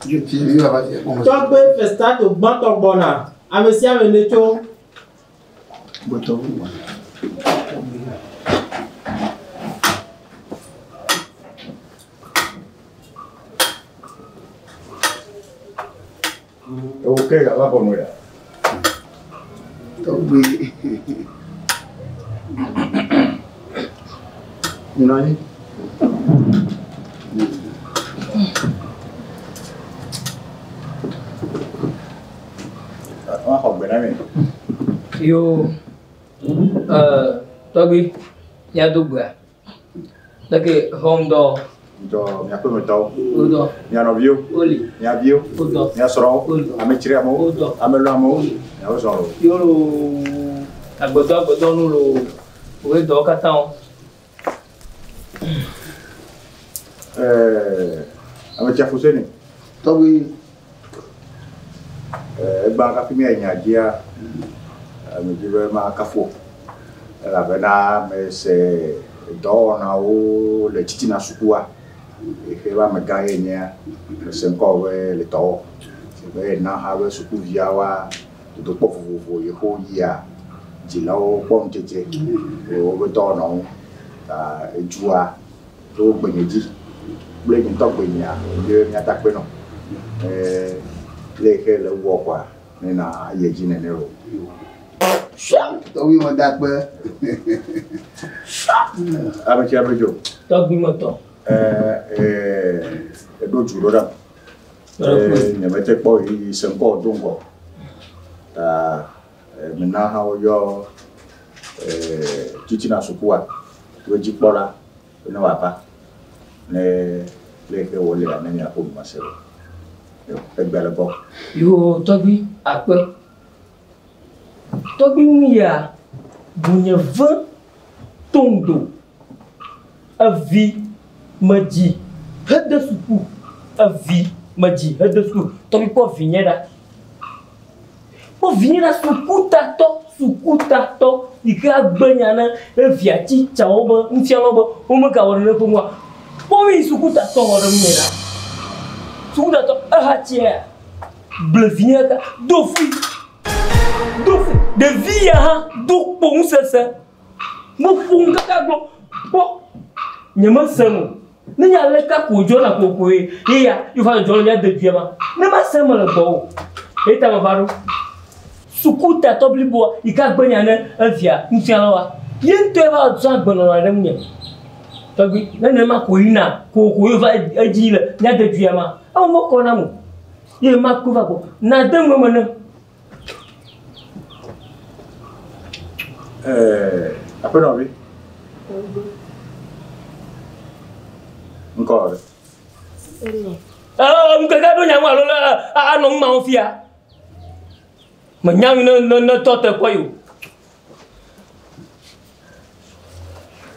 Tɔgbe Festato gbãtɔ gbɔna, ame sia ame netso. Ewo ke gava xɔ nu ya. Tɔgbe. Nɔ anyi. Woaxɔ gbe na mi. Yo, tɔgbi, míado gbea. Leke xɔ ŋdɔ. Ŋdɔ miaƒe metɔwo. Wodɔ. Mia nɔviwo. Woli. Mia viwo. Wodɔ. Mia srɔ̃wo. Woli. Ame tsriamewo. Wodɔ. Ame lɔamewo. Miawo zɔ lo. Yo loo. Agbedɔ agbedɔ nu loo. Woe dɔwo katã o. Ɛɛ, ame tsia fuseni. Tɔgbi. Ɛɛ, egbã kafi mía nya dzia, ame dzi be makafu o. Elabena mese dɔwɔnawo le titina sukua. Exe be amegã ye nyea, mese ŋkɔ be le dɔ wɔ. Be na hã be sukuviawoa, dodokpɔ vovovo yi xo yia, dzilawo kpɔ ŋudzedze le woƒe dɔwɔnawo. Ta edzua tso gbenye dzi kple nye ŋutɔ gbenyea, ye míata akpe nɔ. Ɛɛ, le yi le wɔ kɔa, ne na yi edzi nene o. Tɔgbi me da akpe. Ame tsia abe dzo. Tɔgbi me tɔ. Ɛɛ, eɖo dzu ɖo ɖam. Ɛɛ, nye mete kpɔ ɣeyiɣi se ŋkɔ do ŋgɔ. Ta mena hã woyɔ titina sukua wo dzikpɔla ne wòava ne le yi ke wòlea ne miaƒo nu ase o. Yo, egbe le gbɔ. Yo, tɔgbi, akpe. Tɔgbi nu ya, bunye ve toŋdo. Evi medzi hede suku. Evi medzi hede suku. Tɔgbi kpɔ vinye ɖa. Kpɔ vinye ɖa sukutatɔ, sukutatɔ yi ke agbe nya ne evia tsitsawo be nufialawo be womegawɔ ɖe eƒe ŋua. Kpɔ nu yi sukutatɔ wɔ ɖe ŋunye ɖa. Sukutatɔ ehatsia gble vinye ɖeka do fui. Do fui. Ɖevi ya hã do kpo ŋusese. Meƒo nu kaka gblɔ kpɔ nye mese nu. Ne nye ale ka ko dzɔna kokoe ye ya ye va dzɔ le mía dedua ma. Ne mase me le gbɔwò. Ye ta meva ɖo. Sukutatɔ bliboa yi ke agbe nya ne evia nufialawoa. Ye ŋutɔe va zã agbenɔnɔ ɖe ŋunye. Tɔgbi ne nenema ko yina kokoko ye va edzi le mía dedua ma. Ewɔ mekɔ nam o. Ye makpɔ va gbɔ. Nade nu eme nem. Ɛɛ, aƒenɔvi. Ŋkɔ ɖe. Ɛɛ, ŋkeke ɖo nya ŋu alo le anɔ nu mawo fia. Menya nu ne ne ne tɔ te kpɔ yi o.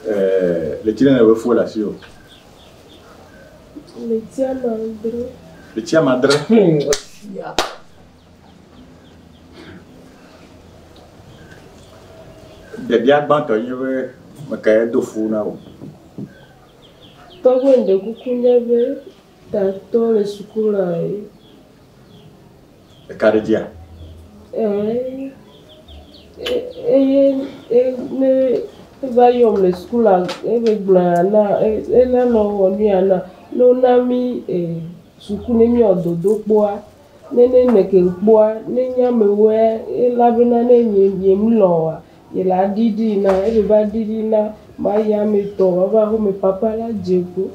Ɛɛ, le tsi ne be fu le asi o. Leti amadre. Leti amadre. Ya. Biabia gbãtɔ nye be mekae do fu na wò. Tɔgbe ŋɖe kuku nye be tatɔ le suku la ye. Eka ɖe dzia? Ɛɛ, eye ne eva yɔm le suku la ebe gblɔ ya na ena nɔ wɔ nu ya na ne wona mi suku ne míawɔ dodokpɔa ne ne ne ke kpɔa ne nye amewoe elabena ne nye nye mlɔ oa ye la ɖiɖi na ebe va ɖiɖi na ma yi ame tɔ wòava xɔme papa la dze go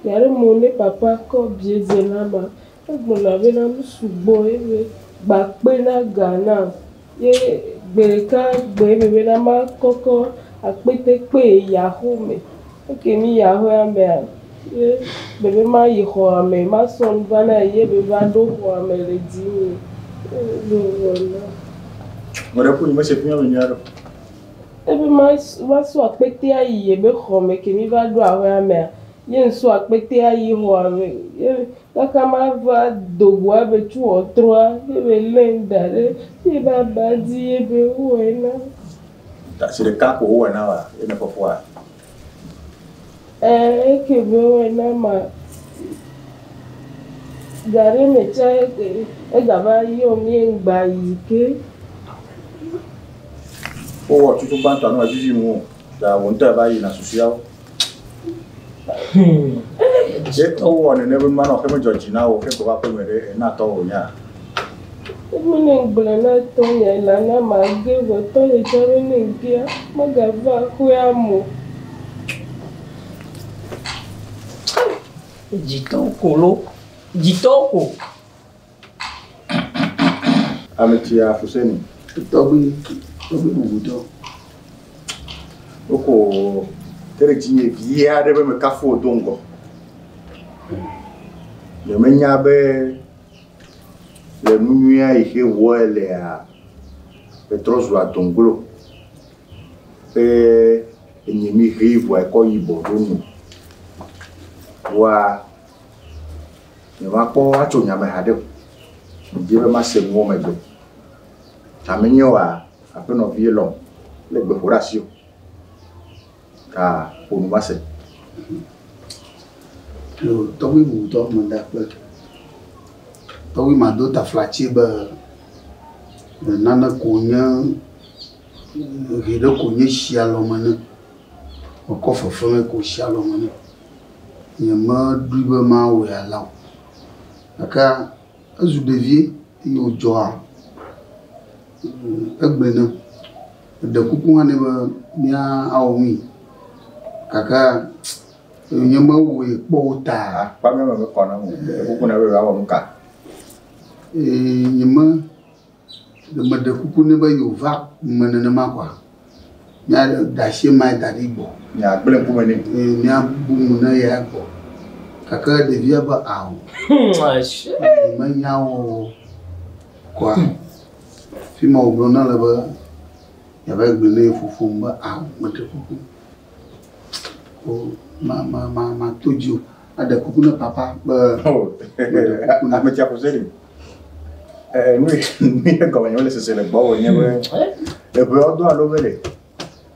ya ɖe mo ne papa kɔ bie dze na ma egblɔna bena nu sugbɔ ebe gba kpe na ga nam ye gbe ɖeka gbe ebe bena makɔkɔ akpete kpe yi axome eke mi yi axɔa mea ye bebe mayi xɔa me masɔ nu va na ye ebe va ɖo xɔa me le dzinye ebe wɔ na. Mo ɖe ku nyi mese fi mi nyuia ɖo. Ebe masɔ akpete ayi ebe xɔ me ke mi va ɖo aƒea mea ye ŋsɔ akpete ayi xɔa me ye kaka mava do go ebe tso ʋɔtrua ebe lém da ɖe ye be aba dzi ebe wɔe na. Ta si ɖeka ko wowɔe na wa ye ne fofoa. Ɛɛ eke be wɔe na ma. Ga ɖe me tsa egava yɔm ye ŋgba yi ke. Wowɔ tutu gbãtɔa ne wòavivi ŋuwò ta wò ŋutɔ eva yina susuawo. Ye wowɔ nene be nua nɔ xe medzɔ dzi na wò ke gbɔ va aƒeme ɖe ena tɔwò wònya. Eme ne ŋgblɔe na tɔnye nana mage vɔ tɔnye tsã be ne ŋgea megava aƒea me o. Dzitɔwo ko lo. Dzitɔwo ko. Ame tsia Fuseni. Tɔgbi, tɔgbi bubutɔ. Woko te ɖe dzinye vi aɖe be mekafu wò do ŋgɔ. Nyemenya be le nu nyuia yi ke wɔ elea, etrɔ zu adoŋglo. Eye enyi mi ʋi vɔa ekɔ yibɔ ɖo nu. Vɔa nyemakpɔ atso nyame haɖe o. Medzi be mase nuwo megbe. Ame nye oa, aƒenɔvi lɔ̃ le gbe ƒo ɖe asi o. Ta ƒo nu mase. Yo, tɔgbi bubutɔ meda akpe. Tɔgbi mado taflatse be nane ko nye ʋi ɖe ko nye si alɔme ne. Mekɔ fefe me ko si alɔme ne. Nyemeɖoe be mawɔe alea o. Gake ezu ɖevie eye wòdzɔa egblɔe nam. Eɖe kuku hã nɛ be míawɔ nui gake nyemewɔe kpɔ o ta. Akpa mía me mekɔ nam o. Ɖe kuku na be yewoawɔ nu ka? Ee, nyeme meɖe kuku nɛ be yewòva me nenema koa, míaɖe asi ma da ɖi gbɔ. Miagblẽ ŋkume nɛ. Ee, míabu nu ne ya gbɔ. Gake ɖevia be ao. Nyemenya wɔwɔ koa. Fi ma wògblɔ na le be yeava gblɔe ne ye fofo be ao meɖe kuku. Ko ma ma ma mato dzi o. Aɖe kuku ne papa be meɖe kuku ne. Ame tsia Fuseni. Nu yi gɔme nye mele sese le gbɔwò nye be eʋeawo do alo be ɖe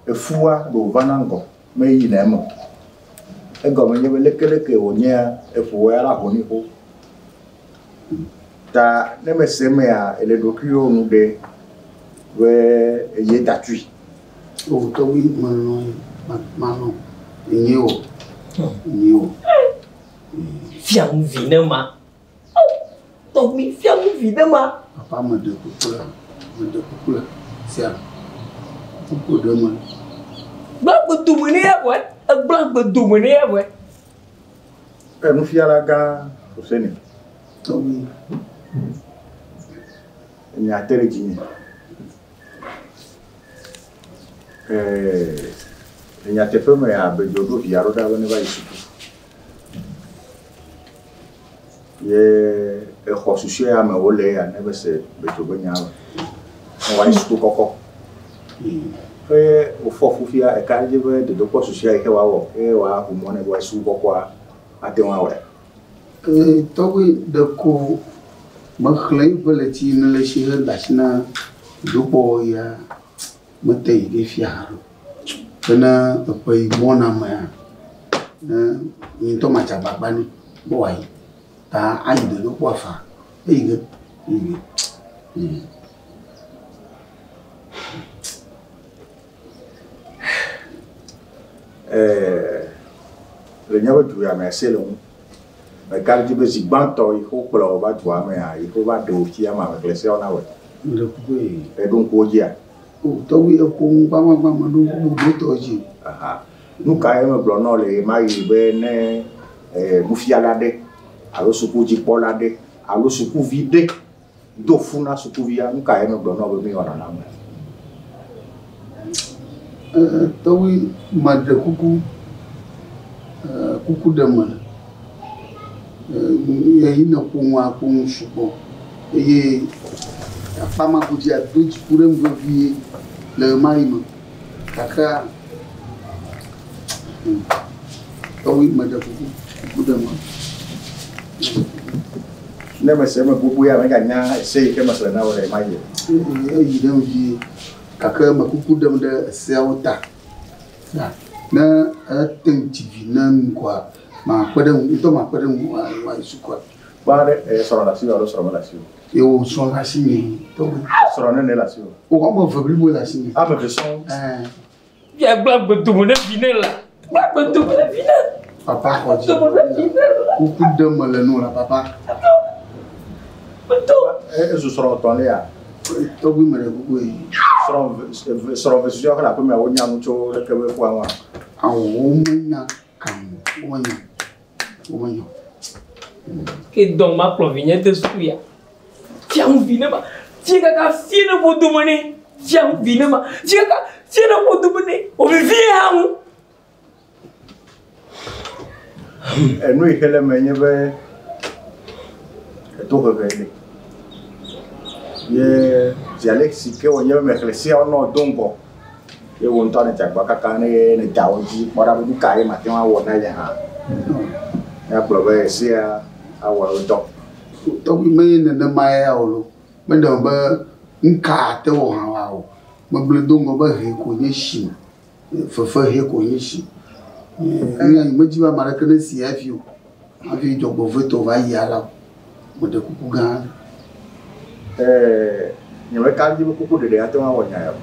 efua ɖe wòvana ŋgɔ meyina eme o. Egɔme nye be lekeleke wònyea eƒo ya la ho nɛ ƒo. Ta ne mese emea ele ɖokuiwò nu ɖe be eye da tui. O tɔgbi melɔ̃ malɔ̃ enye o enye o. Fia nu vi ne ma. Tɔgbi fia nu vi ne ma. Papa meɖe kuku le meɖe kuku le sia kuku ɖe me. Gblɔ gbedome ne ya vɔe. Egblɔ gbedome ne ya vɔe. Nufiala gã Fuseni. Tɔgbi. Enya te ɖe dzinye. Le nyateƒe mea, Abedzo ɖo via ɖo ɖa be neva yi suku. Ye exɔ susue ya me wole ya ne be se Bedzo be nya me. Ne wòayi suku kɔkɔ. Eye wòfɔ fu fia eka ɖe edzi be dodokpɔ susue yi ke wòawɔ eye wòaʋu mɔ nɛ be wòayi suku kɔkɔa ate ŋu awɔe. Ee, tɔgbi ɖeko mexlẽ eƒe ɣleti ne le si hede asi na dodokpɔ ya mete yi ɖe fia haɖe o. Bena eƒe yi gbɔna mea, ne nye ŋutɔ madze agbagba nɛ be wòayi. Ta ayi dodokpɔa faa. Eyi ge, eyi ge. Le míaƒe du ya me ese le ŋu. Meka ɖe edzi be zi gbãtɔ yi ke wokplɔ wò va dua mea, yi ke wova ɖe wò fia ma, mexlẽ seawo na wòe. Meɖe kuku ye. Eɖo ŋku wo dzia? O, tɔgbi eƒo nu gbãgbãgbã meɖo ŋku bubu tɔ dzi. Aha. Nu kae megblɔ na wò le ɣemaɣi be ne nufiala ɖe alo sukudzikpɔla ɖe alo sukuvi ɖe do fu na sukuvia, nu kae megblɔ na wò be miwɔna na ame? Tɔgbi meɖe kuku, kuku ɖe me. Eyi ne ƒo nua ƒo nu sugbɔ eye akpa ma godzi do dziku ɖe ŋu vevie le ɣemaɣi me. Gake tɔgbi meɖe kuku, kuku ɖe me. Ne mese eme gbogbo ya meganya ese yi ke mexlẽ na wò le ɣemaɣi o. Eyi ɖe ŋu vie gake me kuku ɖem ɖe eseawo ta. Ne ete ŋu dzi vi na nu koa, makpe ɖe ŋu, ŋutɔ makpe ɖe ŋu wòayi sukua. Gbã ɖe srɔ̃ le asiwò alo srɔ̃ mele asiwò? Ye wò srɔ̃ le asinye tɔgbi. Srɔ̃ nene le asiwò? Wo ame eve blibo le asinye. Ame eve sɔŋ. Ɛɛ. Fia gblẽ agbedome ne vi ne la. Gblẽ agbedome ne vi ne. Papa xɔ dzi. Agbedome ne vi ne la. Kuku ɖe mele nu la papa. Gbedo. Ezu srɔ̃ etɔ̃lia. Tɔgbi me ɖe kuku ye. Srɔ̃ srɔ̃ eve susɔewo xe le aƒeme wonya nu tso leke be fua ŋua? Awɔ womenya kam womenya womenya. Ke dɔn ma kplɔ vinye de suku ya. Fia ŋu vi ne ma. Fie kaka fie ne ƒo dome ne. Fia ŋu vi ne ma. Fie kaka fie ne ƒo dome ne. O vivi hã ŋu. Enu yi ke le eme nye be etohehe li. Ye dialect si ke wònye be mexlẽ seawo nɔ do ŋgɔ ye wò ŋutɔ nèdze agbagba kaka ne nèda wo dzi kpɔ ɖa be nu kae mate ŋu awɔ na nye hã. Míagblɔ be sea awɔ eƒe dɔ. Tɔgbi menye nenema ya o lo. Meɖe be nuka ate wɔ hã wa o. Megblɔe do ŋgɔ be he ko nye si. Fefe he ko nye si. Nya yi medzi be ame aɖeke ne si hafi o. Hafi dzɔgbevɔ̃etɔ va yi ala o. Meɖe kuku gã aɖe. Nye meka ɖe edzi be kuku ɖeɖe ate ŋu awɔ nya ya o.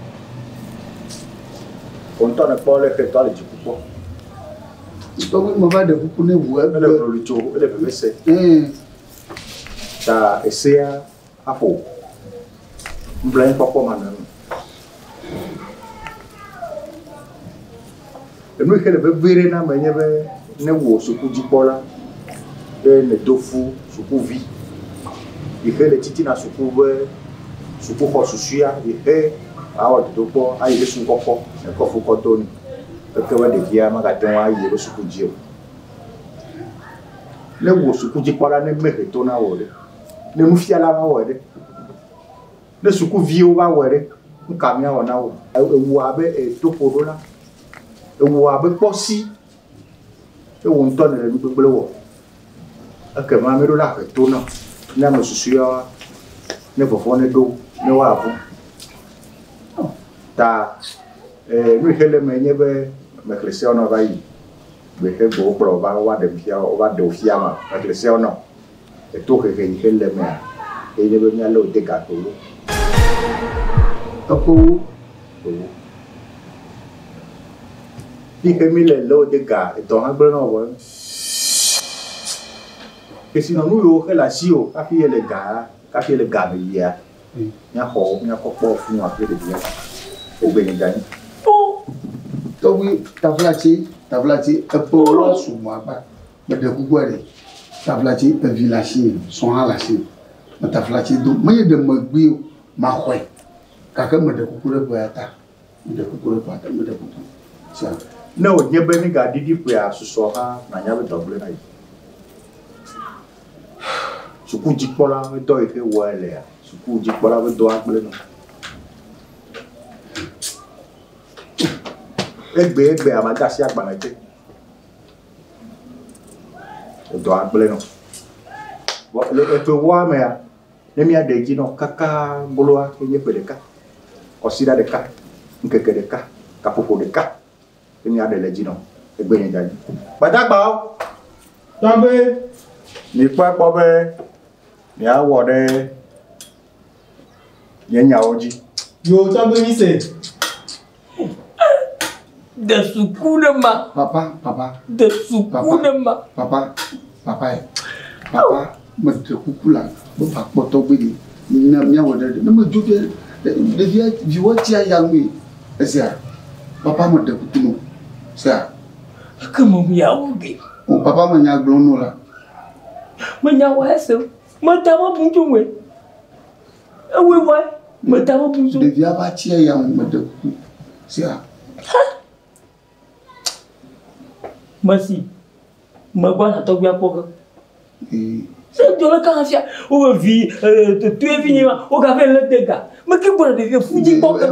Wò ŋutɔ nèkpɔ leke tɔa le dziku kpɔ. Tɔgbi meva ɖe kuku ne ʋu egbe. Ele hloli tso, ele veve se. Ta esea aƒo. Nublanuikpɔkpɔ manɔ eme. Enu yi ke le vevie ɖe na ame nye be ne wò sukudzikpɔla be nèdo fu sukuvi yi ke le titina suku be sukuxɔ susɔea yi ke awɔ dodokpɔ ayi ɖe suku kɔkɔ nekɔ fu kɔ do nɛ. Eke be ɖevia magate ŋu ayi eƒe suku dzi o. Ne wò sukudzikpɔla ne mehe to na wò ɖe, ne nufiala va wɔe ɖe, ne sukuviwo va wɔe ɖe, nu ka míawɔ na wò? Ewɔ abe etoƒoɖola, ewɔ abe kpɔsi eye wò ŋutɔ nèle nu gbegblẽ wɔ. Ekema míeɖo la he to na ne ame susɔewoa ne vɔvɔ̃ neɖo ne woavɔ̃. Ta nu yi ke le eme nye be mexlẽ seawo na va yi. Gbe xe gbe wokplɔ va woava ɖem fia wova ɖe wò fia ma mexlẽ seawo na wo. Etohehe yi ke le emea ye nye be míalé wò de ga ƒewo. Eƒewo? Ƒewo. Fi ke mi le lé wò de ga edɔ hã gblẽ na wò vɔ. Kesinɔnu yiwo xe le asiwò hafi ele ga hafi ele ga me yia míaxɔ wo míakɔ kpɔ funu kple ɖevia. Egbe nye dza nyi. Tɔgbi taflatse taflatse eƒewo la sugbɔ akpa. Meɖe kukua ɖe. Taflatse evi le asinye, srɔ̃ hã le asinye. Me taflatse do. Menye ɖe megbee o, maxɔe. Gake meɖe kuku ɖe ƒea ta. Meɖe kuku ɖe ƒea ta. Meɖe kuku. Sia. Ne wònye be migaɖiɖi ƒea susɔ hã nanya be dɔ gblẽ na yi. Sukudzikpɔla ƒe dɔ yi ke wɔe lea, sukudzikpɔla ƒe dɔa gblẽ na. Egbe egbe ame ade asi agbalẽ te. Edɔa gblẽ nɔ. Vɔ le eƒe woa mea, ne míaɖe edzi nɔ kaka goloa enye ƒe ɖeka, kɔsiɖa ɖeka, ŋkeke ɖeka, gaƒoƒo ɖeka ye míaɖe le edzi nɔ. Egbe nye dza dzi. Gbadagbawo. Tɔgbe. Mikpɔe kpɔ be miawɔ ɖe nye nyawo dzi. Yo tɔgbe mi se. De suku ne ma. Papa, papa. De suku ne ma. Papa, papa ye. Papa, meɖe kuku la, meva kpɔ tɔgbe ɖi. Míawɔ ɖe ne medzo fia ɖevia viwò tsia ya ŋui. Esia, papa meɖe kuku no. Sia. Eke me miawo ge. O papa me nya gblɔm no la. Menya wɔ ese. Meta me bu tso ŋue. Ewoe wɔe. Meta me bu tso. Ɖevia va tsia ya ŋu meɖe kuku. Sia. Mesi. Megbɔ na tɔgbia kpɔ ge. Se dzɔ le kan fia. Wo vi toe vi nye ma. Wo gave le de ga. Me ke gbɔ ɖevia fudzi kpɔ ge.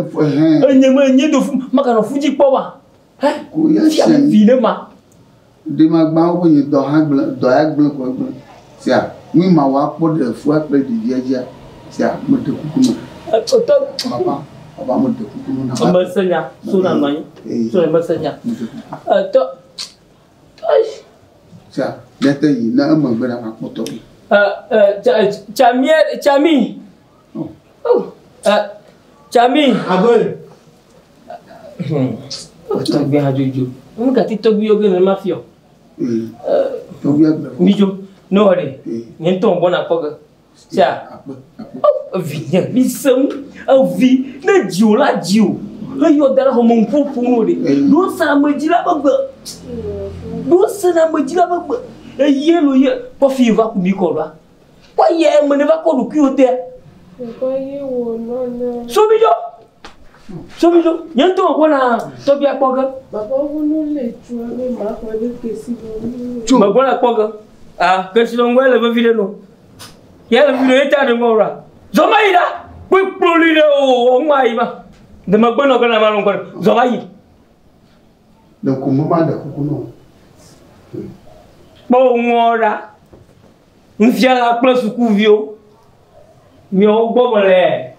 Enye me nye do fu maganɔ fudzi kpɔ ba. He? Fia vi ne ma. Ɖe ma gbã wo nye dɔ hã gblẽ, dɔ ya gblẽ ko gblẽ. Sia, nu ma wa kpɔ ɖe fua kple ɖevia dzia. Sia, meɖe kuku no. Papa, papa meɖe kuku no na. Me se nya, so na nɔ anyi. So me se nya. Tɔ. Sia, míate yi ne emegbe na makpɔ tɔgbi. Tsami, Tsami. Tsami. Agoe. Tɔgbi hã dzodzo. Nu ka ti tɔgbi yɔ ge ne ma fiɔ? Tɔgbi agbe. Midzo, ne wɔ ɖe. Nye ŋutɔ gbɔna kpɔ ge. Sia. Evi nye mi se ŋu. Evi ne dziwò la dziwò. Eyɔ da ɖe xɔme ŋku ƒom no ɖe. Ɖo se ame dzi la ƒe gbe. Ɖo se ame dzi la ƒe gbe. Eye lo ye kɔfi va ku mi kɔ ɖoa. Kɔ ye eme ne va kɔ ɖokuiwò dea. Papa ye wɔ nana. Somidzo. Somidzo. Nye ŋutɔ gbɔna tɔgbia kpɔ ge. Papa wo no le tsoa be maxɔ ɖe kesinɔnu. Tso. Megbɔna kpɔ ge. Ah, kesinɔnu le vevi ɖe no. Ye le vevi ɖe ye ta ɖe ŋgɔ ɖoa. Zɔ ma yi ɖa. Kpekploli ɖe o, ŋma yi ma. De megbe nɔ ge na ma ŋgɔ. Zɔ va yi. Le ŋkume ma ɖe kuku nɔ. Kpɔ wo ŋɔ ɖa. Nufiala kple sukuviwo. Miawo gbɔ mele.